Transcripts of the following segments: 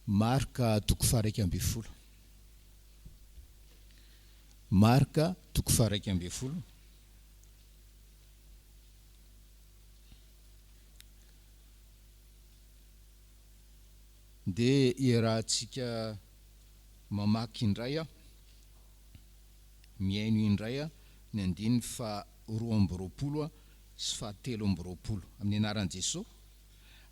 Marka toko faha-11. Marka toko faha-11. Dia iarahantsika mamaky indray aho, mihaino indray aho ny andininy faha 22 sy faha 23. Amin'ny anaran'i Jesoa.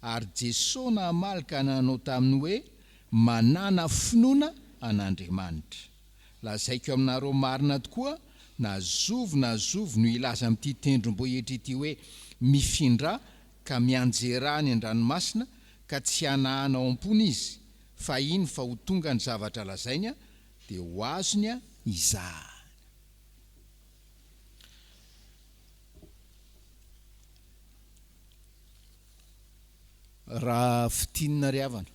Ary Jesoa namaly ka nanao taminy hoe, Manàna finoana an'Andriamanitra. Lazaiko aminareo marina tokoa, na zovy na zovy no hilaza amin'ity tendrombohitra ity hoe, Mifindrà ka mianjerà any an-dranomasina, ka tsy hanahana ao am-pony izy, fa hino fa ho tonga ny zavatra lazainy, dia ho azony izany. Raha fintinina ry havana,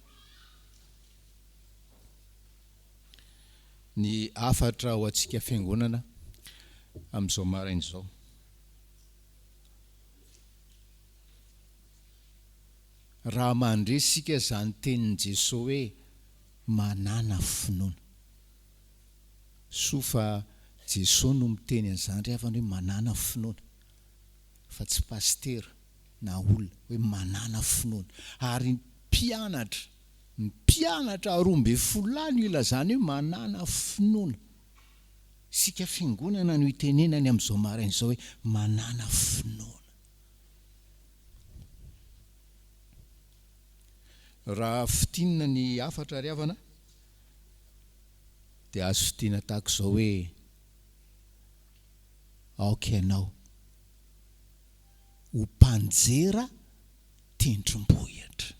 ny hafatra ho antsika Fiangonana amin'izao maraina izao. Raha mandre isika izany tenin'i Jesoa hoe manàna finoana. Soa fa Jesoa no miteny an'izany ry havana hoe manàna finoana fa tsy pasitera na olona hoe manàna finoana. Ary ny mpianatra, ny mpianatra 12 lahy no ilazany hoe manàna finoana. Isika fiangonana no itenenany amin'izao maraina izao hoe manàna finoana. Raha fintinina ny hafatra ry havana dia azo fintina tahaka izao hoe aoka ianao ho mpanjera tendrombohitra.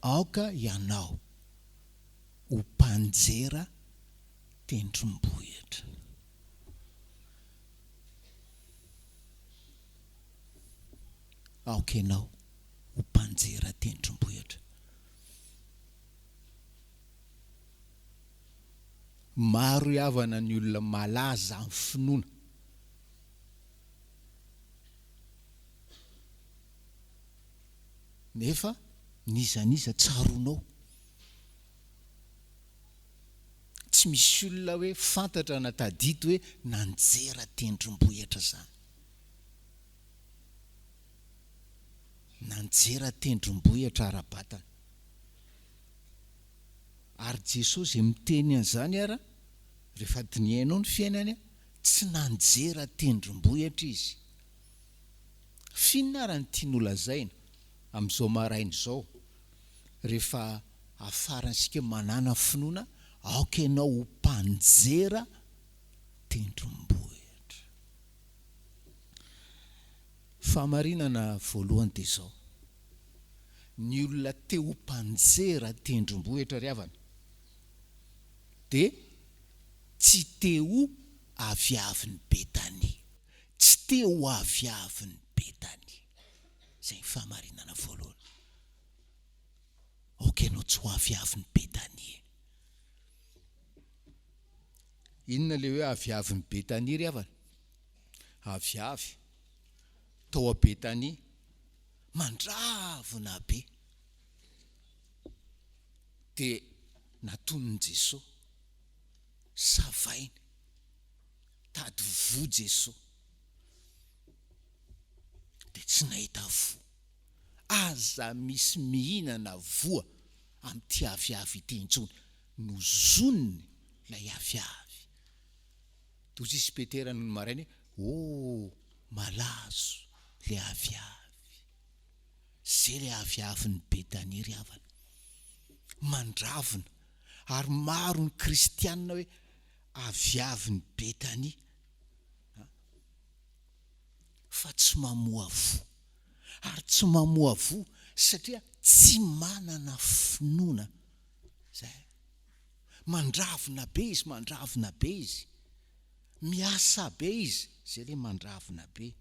Aoka ianao ho mpanjera tendrombohitra. Aoka ianao ho mpanjera tendrombohitra. Maro havana ny olona malaza amin'ny finoana. Nefa n'iza n'iza tsaroanao. Tsy misy olona hoe fantatra na tadidy hoe nanjera tendrombohitra izany. Nanjera tendrombohitra ara-batana. Ary Jesosy izay miteny an'izany ara, rehefa dinihainao ny fiainany, tsy nanjera tendrombohitra Izy. F'inona ara no tiany holazaina amin'izao maraina izao, rehefa afarantsika manàna finoana, aoka ianao ho mpanjera tendrombohitra. Fahamarinana voalohany dia izao, ny olona te ho mpanjera tendrombohitra ry havana dia tsy te ho aviavin'i Betania. Tsy te ho aviavin'i Betania. Izay ny fahamarinana voalohany. Aoka ianao tsy ho aviavin'i Betania e. Inona ilay hoe aviavin'i Betania ry havana? Aviavy tao a Betania, mandravona be. Dia natonin'i Jesoa, savainy, tady voa Jesoa. Dia tsy nahita voa. Aza misy mihinana voa amin'ity aviavy ity intsony. Nozoniny ilay aviavy. Hoy izy Petera nony maraina hoe, Oh, malazo le aviavy. Zay le aviavin'i Betania ry havana. Mandravona. Ary maro ny kristianina hoe aviavin'i Betania. Fa tsy mamoa voa. Ary tsy mamoa voa satria tsy manana finoana. Zay. Mandravona be izy, mandravona be izy. Miasa be izy, zay le mandravona be.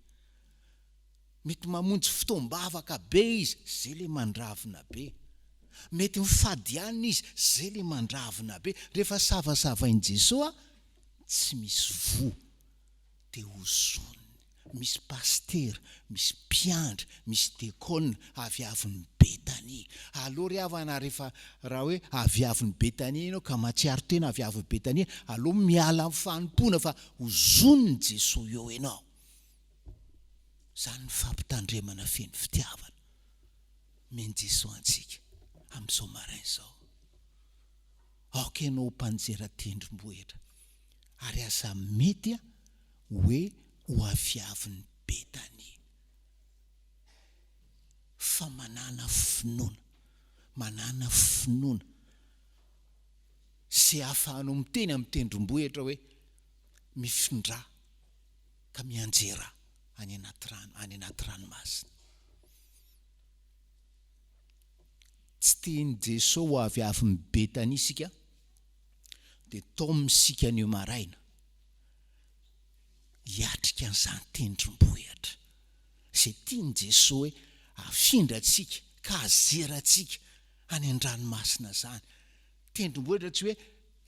Mety mamonjy fotoam-bavaka be izy, zay le mandravona be. Mety mifady hanina izy, zay le mandravona be. Rehefa savasavain'i Jesoa, tsy misy voa, dia hozoniny. Misy pasitera, misy mpiandry, misy dekona aviavin'i Betania. Aleo ry havana rehefa raha hoe aviavin'i Betania ianao ka mahatsiaro tena aviavin'i Betania, aleo miala amin'ny fanompoana fa hozonin'i Jesoa eo ianao. Izany ny fampitandremana feno fitiavana omen'i Jesoa antsika amin'izao maraina izao. Aoka ianao ho mpanjera tendrombohitra ary aza mety hoe ho aviavin'i Betania. Fa manàna finoana, manàna finoana izay ahafahanao miteny amin'ny tendrombohitra hoe, Mifindrà ka mianjerà any anaty rano, any anaty ranomasina. Tsy tian'i Jesoa ho aviavin'i Betania isika, dia taominy isika anio maraina hiatrika an'izany tendrombohitra izay tian'i Jesoa hoe afindrantsika ka azerantsika any an-dranomasina izany. Tendrombohitra tsy hoe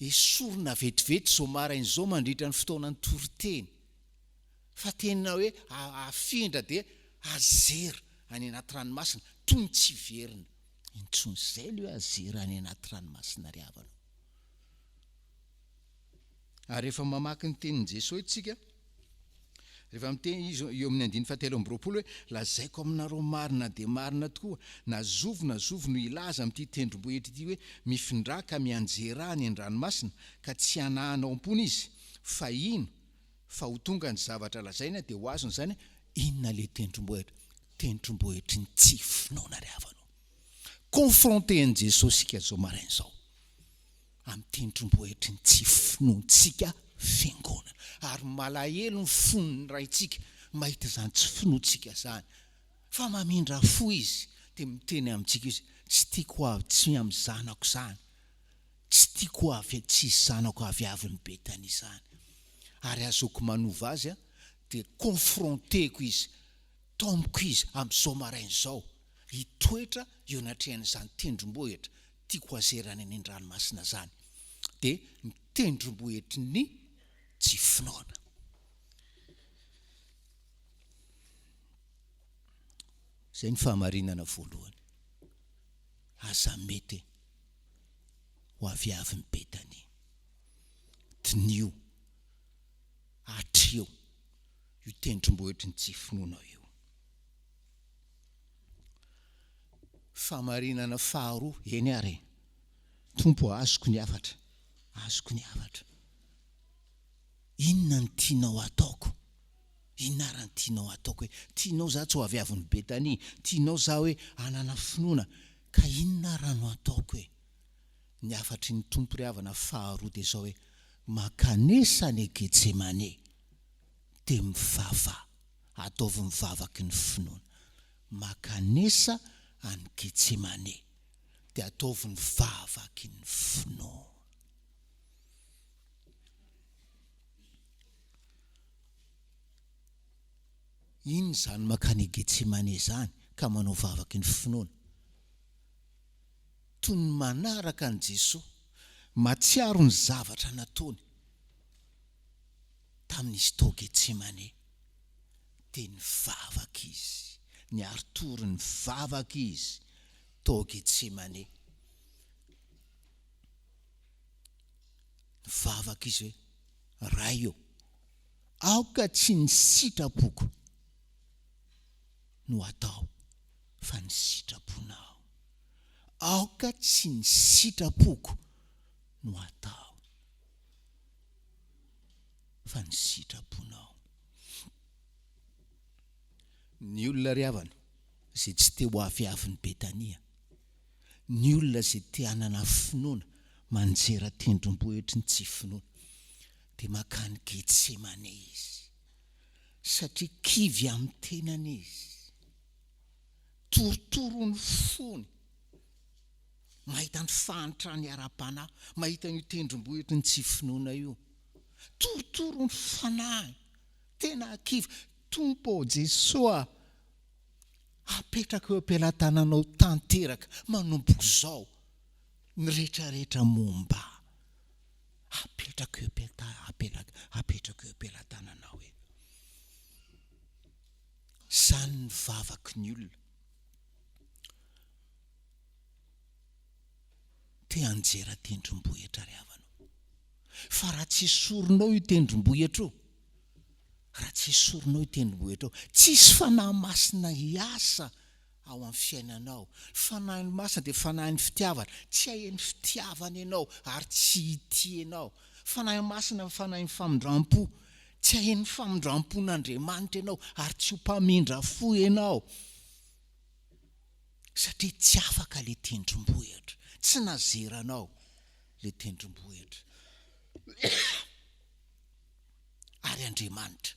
esorina vetivety izao maraina izao mandritra ny fotoanan'ny toriteny, fa tena hoe afindra dia azera any anaty ranomasina toy ny tsy hiverina intsony. Izay ilay hoe azera any anaty ranomasina ry havana ô. Ary rehefa mamaky ny tenin'i Jesoa eto isika, rehefa miteny Izy eo amin'ny andininy fahatelo amby 20 hoe, Lazaiko aminareo marina dia marina tokoa, na zovy na zovy no hilaza amin'ity tendrombohitra ity hoe, Mifindrà ka mianjerà any an-dranomasina, ka tsy hanahana ao am-pony izy, fa hino fa ho tonga ny zavatra lazaina, dia ho azony izany. Inona ilay tendrombohitra? Tendrombohitry ny tsy finoana ry havana ô. Confronter an'i Jesosy isika izao maraina izao. amin'ny tendrombohitry ny tsy finoantsika fiangonana. Ary malahelo ny fon'ny Raintsika mahita izany tsy finoantsika izany. Fa mamindra fo Izy, dia miteny amintsika Izy, tsy tiako ho avy tsy amin'ny zanako izany. Tsy tiako ho avy tsy hisy zanako aviavin'i Betania izany. Ary azahoako manova azy aho, dia confronter-ko izy, taomiko izy amin'izao maraina izao, hitoetra eo anatrehan'izany tendrombohitra tiako hazerana eny an-dranomasina izany dia ny tendrombohitry ny tsy finoana. Izay ny fahamarinana voalohany. Aza mety ho aviavin'i Betania. Diniho, atreho io tendrombohitry ny tsy finoana io. Fahamarinana faharoa, eny ary e! Tompo a, azoko ny hafatra, azoko ny hafatra. Inona no tianao hataoko? Inona ary no tianao hataoko hoe, tianao za tsy ho aviavin'i Betania, tianao za hoe hanana finoana, ka inona ary no hataoko e? Ny hafatry ny Tompo ry havana faharoa dia izao hoe, mankanesa any Getsemane, dia mivavaha. Ataovy ny vavaky ny finoana. Makanesa any Getsemane, dia ataovy ny vavaky ny finoana. Inona izany mankany Getsemane izany ka manao vavaky ny finoana? Toy ny manaraka an'i Jesoa, mahatsiaro ny zavatra nataony. Tamin'izy tao Getsemane, dia nivavaka izy. Niari-tory nivavaka izy tao Getsemane. Nivavaka izy hoe, Ray ô, aoka tsy ny sitrapoko no hatao, fa ny sitraponao. Aoka tsy ny sitrapoko no hatao. fa ny sitraponao. Ny olona ry havana izay tsy te ho aviavin'i Betania, ny olona izay te hanana finoana manjera tendrombohitry ny tsy finoana, dia mankany Getsemane izy, satria kivy amin'ny tenany izy, torotoro ny fony. Mahita ny fahantrany ara-panahy, mahita an'io tendrombohitry ny tsy finoana io. Torotoro ny fanahiny, tena kivy. Tompo ô, Jesoa, apetrako eo am-pelatananao tanteraka manomboka izao ny rehetrarehetra momba ahy. Apetrako eo am-pelatananao e. Izany ny vavaky ny olona. Te hanjera tendrombohitra ry havana o. Fa raha tsy esorinao io tendrombohitra io, raha tsy esorinao io tendrombohitra io, tsisy Fanahy Masina hiasa ao amin'ny fiainanao. Ny Fanahy Masina dia Fanahin'ny fitiavana. Tsy haheno fitiavana ianao ary tsy hitia ianao. Fanahy Masina Fanahin'ny famindram-po. Tsy haheno famindram-pon'Andriamanitra ianao ary tsy ho mpamindra fo ianao. Satria tsy afaka ilay tendrombohitra. Tsy nazeranao ilay tendrombohitra. Ary Andriamanitra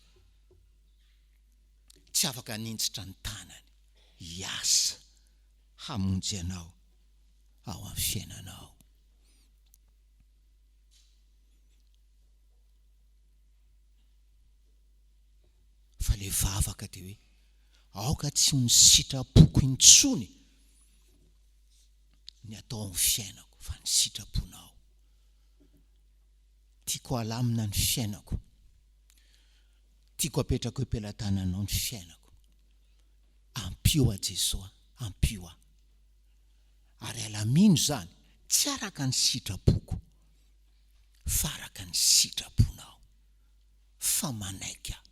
tsy afaka haninjitra ny tanany hiasa hamonjy anao ao amin'ny fiainanao. Fa ilay vavaka dia hoe, aoka tsy ho ny sitrapoko intsony ny atao amin'ny fiainako fa ny sitraponao. Tiako halamina ny fiainako. Tiako apetrako eo am-pelatananao ny fiainako. Ampio aho Jesoa, ampio aho. Ary alamino izany, tsy araka ny sitrapoko, fa araka ny sitraponao. Fa manaiky aho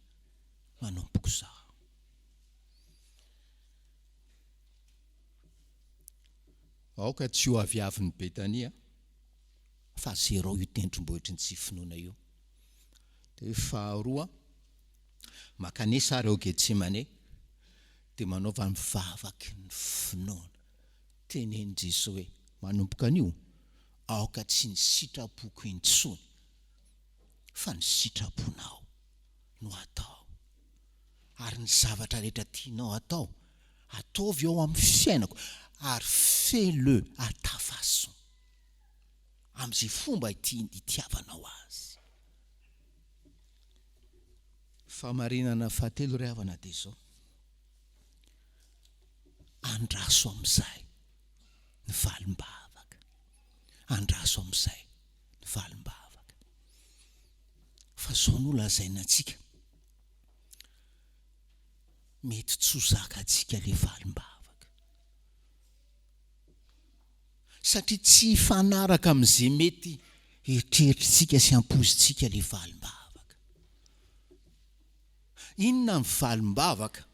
manomboka izao. Aoka tsy ho aviavin'i Betania, fa zerao io tendrombohitry ny tsy finoana io. Dia hoe faharoa, mankanesa ary ao Getsemane, dia manaova ny vavaky ny finoana. Tenenin'i Jesoa hoe, manomboka anio, aoka tsy ny sitrapoko intsony, fa ny sitraponao no atao. Ary ny zavatra rehetra tianao atao, ataovy ao amin'ny fiainako, ary fais-le à ta façon. Amin'izay fomba itiavanao azy. Fahamarinana fahatelo ry havana dia izao, andraso amin'izay ny valim-bavaka, andraso amin'izay ny valim-bavaka. Fa izao no lazaina antsika, mety tsy ho zakantsika ilay valim-bavaka. Satria tsy hifanaraka amin'izay mety eritreritritsika sy ampoizintsika ilay valim-bavaka. Inona ny valim-bavaka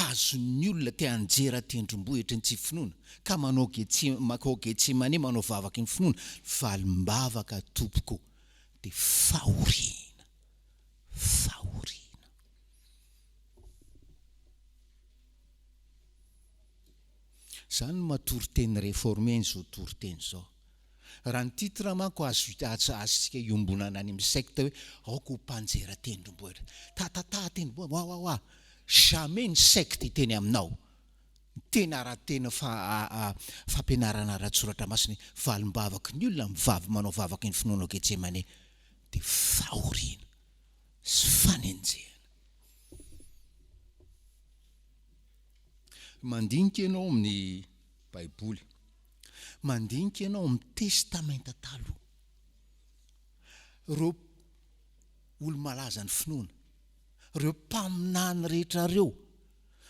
azon'ny olona te hanjera tendrombohitry ny tsy finoana ka manao Getsi, mankao Getsemane manao vavaky ny finoana? Valim-bavaka tompoko dia fahoriana, fahoriana. Zany no maha toriteny reforme an'izao toriteny izao. Raha ny titre manko azo azontsika iombonana any amin'ny secte hoe aoka ho mpanjera tendrombohitra. Tatata tendrombohitra wa wa wa. Jamais ny secte hiteny aminao. Ny tena ara-tena fa fampianarana ara-tsoratra masina hoe valim-bavaky ny olona mivavy manao vavaky ny finoana ao Getsemane dia fahoriana sy fanenjehana. Mandinika ianao amin'ny Baiboly. Mandinika ianao amin'ny Testamenta Taloha. Ireo olo-malaza ny finoana, ireo mpaminany rehetra ireo,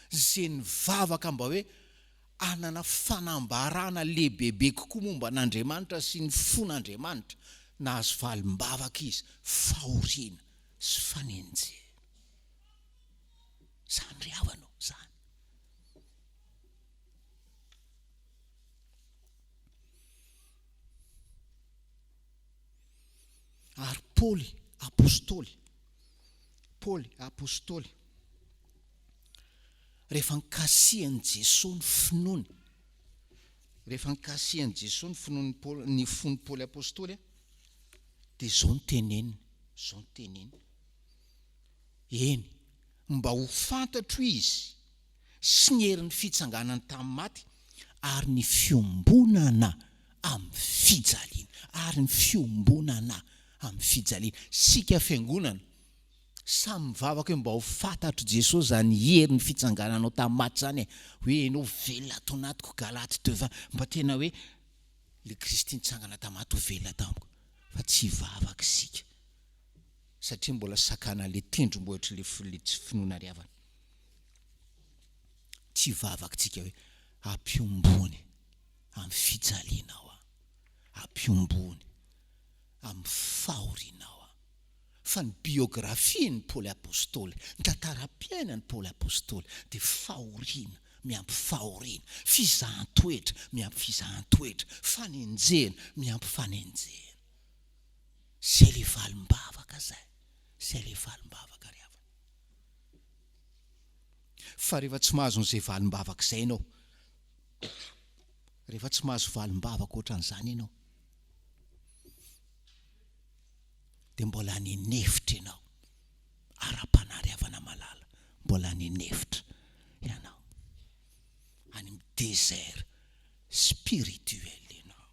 izay nivavaka mba hoe hanana fanambarana lehibebe kokoa momba an'Andriamanitra sy ny fon'Andriamanitra, nahazo valim-bavaka izy, fahoriana sy fanenjehana. Zany ry havana ô, zany. Ary Paoly apostoly, Paoly apostoly, rehefa nikasihan'i Jesoa ny finoany, rehefa nikasihan'i Jesoa ny finoan'i Paoly, ny fon'i Paoly apostoly, dia izao no teneniny, izao no teneniny. Eny, mba ho fantatro Izy sy ny herin'ny fitsanganany tamin'ny maty ary ny fiombonana amin'ny fijaliana, ary ny fiombonana amin'ny fijaliana. Isika fiangonana, samy mivavaka hoe mba ho fantatr'i Jesosy izany herin'ny fitsangananao tamin'ny maty izany e, hoe ianao velona ato anatiko, Galates 2, 20, mba tena hoe ilay Kristy nitsangana tamin'ny maty ho velona tamiko, fa tsy hivavaka isika. Satria mbola sakana le tendrombohitry le le tsy finoana ry havana. Tsy hivavaka tsika hoe ampiombony amin'ny fijalianao aho, ampiombony amin'ny fahorianao aho. Fa ny biographie-n'i Paoly Apostoly, ny tantaram-piainan'i Paoly Apostoly dia fahoriana miampy fahoriana, fizahan-toetra miampy fizahan-toetra, fanenjehana miampy fanenjehana. Zay le valim-bavaka zay, zay le valim-bavaka ry havana. Fa rehefa tsy mahazo an'izay valim-bavaka izay ianao, rehefa tsy mahazo valim-bavaka ohatran'izany ianao, dia mbola any an'efitra ianao, ara-panahy ry havana malala, mbola any an'efitra ianao, any amin'ny désert spirituel ianao.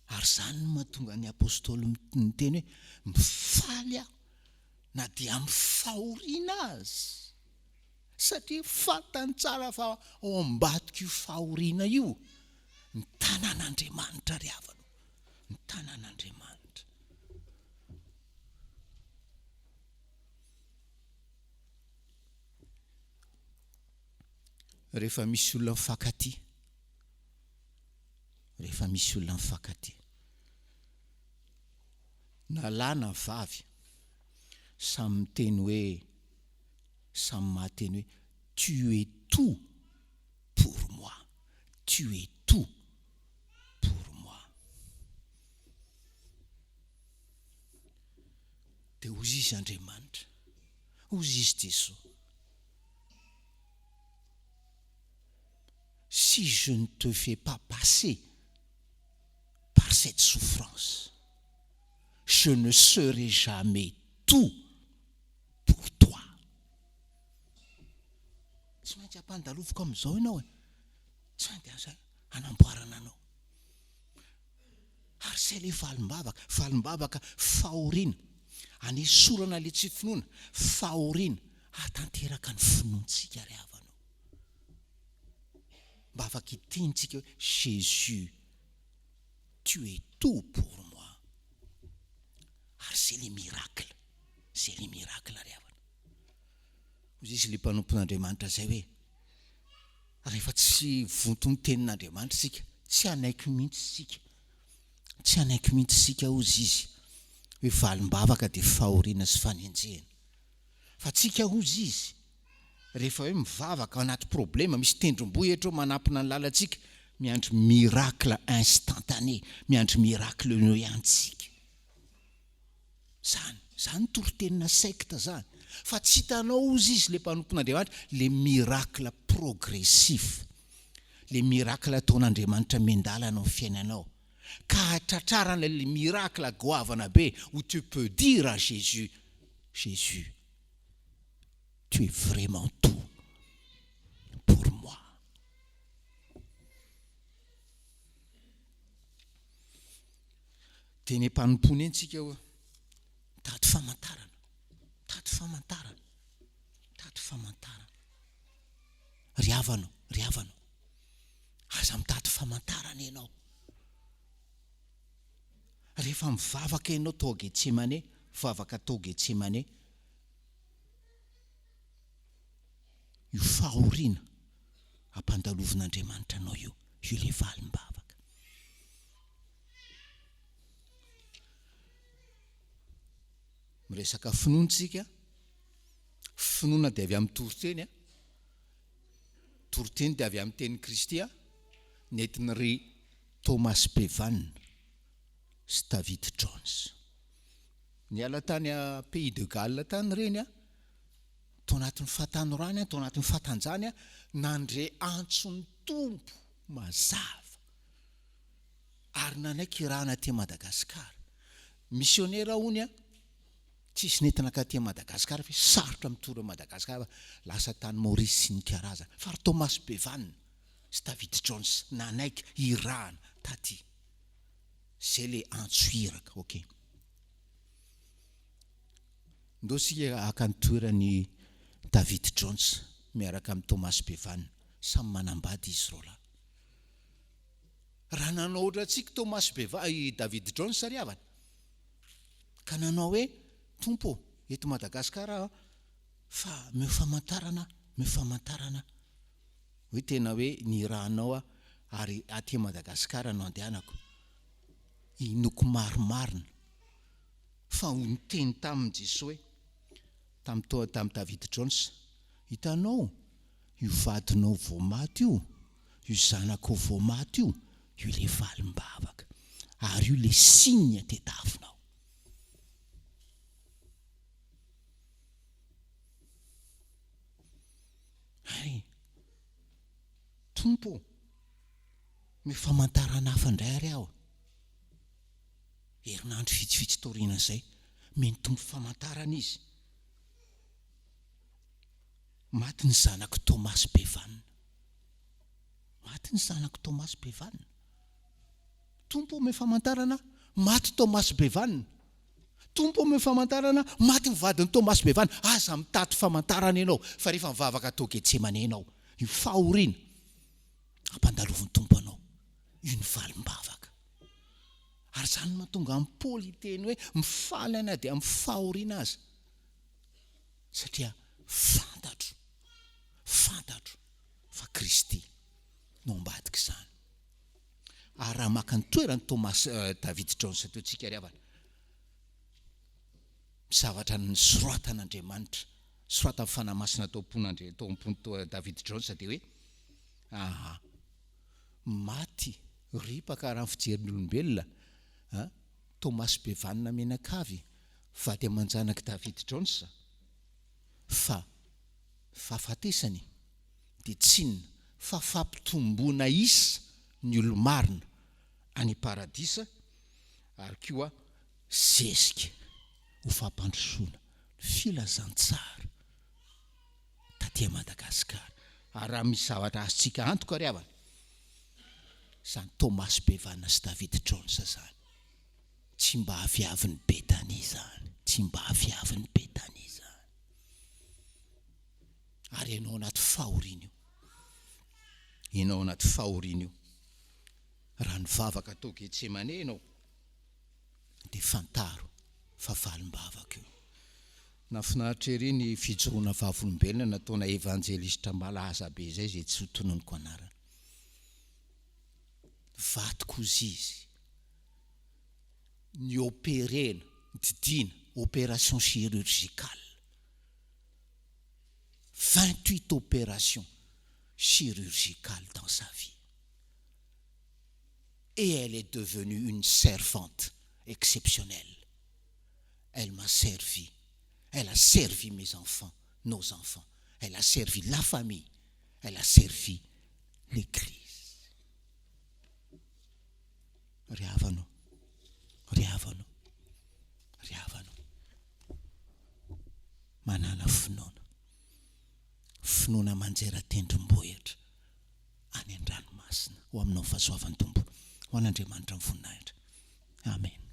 Ary izany no mahatonga ny apostoly niteny hoe, Mifaly aho na dia amin'ny fahoriana aza, satria fantany tsara fa ao ambadik'io fahoriana io ny tanan'Andriamanitra ry havana o, ny tanan'Andriamanitra. Rehefa misy olona mifankatia, rehefa misy olona mifankatia, na lahy na vavy, samy miteny hoe, samy mahateny hoe tu es tout pour moi, tu es tout pour moi. Dia hozy izy Andriamanitra, hozy izy Jesoa. Si je ne te fais pas passer par cette souffrance, je ne serai jamais tout pour toi. Tsy maintsy ampandaloviko amin'izao ianao e. Tsy maintsy asa hanamboarana anao. Ary izay ilay valim-bavaka, valim-bavaka fahoriana, anesorana ilay tsy finoana, fahoriana, hahatanteraka ny finoantsika ry havana o. Mba afaka hiteny tsika hoe Jésus tu es tout pour moi. Ary zay le miracle, zay le miracle ry havana. Hoy izy le mpanompon'Andriamanitra zay hoe rehefa tsy vonton'ny tenin'Andriamanitra isika, tsy hanaiky mihitsy isika, tsy hanaiky mihitsy isika hozy izy hoe valim-bavaka dia fahoriana sy fanenjehana. Fa tsika hozy izy, rehefa hoe mivavaka ao anaty problema, misy tendrombohitra eo manampina ny lalantsika, miandry miracle instantané, miandry miracle eo ihany tsika. Zany, zany toritenina secte zany. Fa tsy hitanao hozy izy le mpanompon'Andriamanitra, le miracle progressif, le miracle ataon'Andriamanitra miandalana ao fiainanao. Ka hahatratrarana le miracle goavana be où tu peux dire à Jésus, Jésus, tu es vraiment tout pour moi. Teny am-panompoana eny tsika hoe mitady famantarana, mitady famantarana, mitady famantarana. Ry havana, ry havana, aza mitady famantarana ianao. Rehefa mivavaka ianao tao Getsemane, vavaka tao Getsemane, io fahoriana ampandalovin'Andriamanitra anao io, io ilay valim-bavaka. Miresaka finoana tsika, finoana dia avy amin'ny toriteny a, toriteny dia avy amin'ny tenin'i Kristy a, nentin'i ry Thomas Bevan sy David Jones. Niala tany a Pays de Galles tany ireny a, tao anatin'ny fahatanorany, tao anatin'ny fahatanjahany, nandre antson'ny Tompo mazava ary nanaiky irahana aty Madagasikara. Misionera hono a, tsisy nentina katy Madagasikara fa sarotra mitory ao Madagasikara fa lasa tany Maurice sy ny karazany. Fa ry Thomas Bevan sy David Jones nanaiky irahana taty. Zay le antso iraka, ok. Ndao sika haka ny toeran'i David Jones miaraka amin'i Thomas Bevan, samy manambady izy roalahy. Raha nanao ohatrantsika Thomas Bevan, i David Jones ry havana, ka nanao hoe, Tompo ô, eto Madagasikara aho fa omeo famantarana aho, omeo famantarana aho hoe tena hoe nirahanao aho ary aty Madagasikara no andehanako. Inoako marimarina fa ho niteny taminy Jesoa hoe, tamin'ny toa tamin'i David Jones, hitanao io vadinao vao maty io, io zanakao vao maty io, io ilay valim-bavaka ary io ilay signe tediavinao. Hay! Tompo ô! Omeo famantarana hafa indray ary aho. Herinandro vitsivitsy taorianan'izay, omen'ny Tompo famantarana izy. Maty ny zanak'i Thomas Bevan. Maty ny zanak'i Thomas Bevan. Tompo omeo famantarana, maty Thomas Bevan. Tompo omeo famantarana, maty ny vadin'i Thomas Bevan. Aza mitady famantarana ianao, fa rehefa mivavaka tao Getsemane ianao, io fahoriana ampandalovin'ny Tompo anao, io ny valim-bavaka. Ary izany no mahatonga an'i Paoly hiteny hoe mifaly aho na dia amin'ny fahoriana aza, satria fantatro, fantatro fa Kristy no ambadik'izany. Ary raha maka ny toeran'i Thomas David Jones teo tsika ry havana, ny zavatra nosoratan'Andriamanitra, soratan'ny Fanahy Masina tao am-pon'Andri-, tao am-pon'i David Jones dia hoe, aha, maty ripaka raha ny fijerin'ny olombelona, a, Thomas Bevan mianakavy, vady aman-janak'i David Jones, fa fahafatesany dia tsy inona fa fampitomboana isa ny olo-marina any am-paradisa ary koa zezika ho fampandrosoana ny filazantsara taty Madagasikara. Ary raha misy zavatra azontsika antoka ry havana, izany Thomas Bevan sy David Jones izany, tsy mba aviavin'i Betania izany, tsy mba aviavin'i Betania izany. Ary ianao anaty fahoriana io. Ianao anaty fahoriana io. Raha nivavaka tao Getsemane ianao, dia fantaro fa valim-bavaka io. Nahafinaritra ery ny fijoroana vavolombelona nataona evanjelistra malaza be izay, izay tsy ho tononiko anarana. Vadiko hozy izy, ni-operena, didiana, opération chirurgicale. 28 opérations chirurgicales dans sa vie et elle est devenue une servante exceptionnelle elle m'a servi elle a servi mes enfants nos enfants elle a servi la famille elle a servi l'église Ry havana ô, ry havana ô, ry havana ô. Manàna finoana. Finoana manjera tendrombohitra any an-dranomasina. Ho aminao ny fahasoavan'ny Tompo. Ho an'Andriamanitra ny voninahitra. Amena.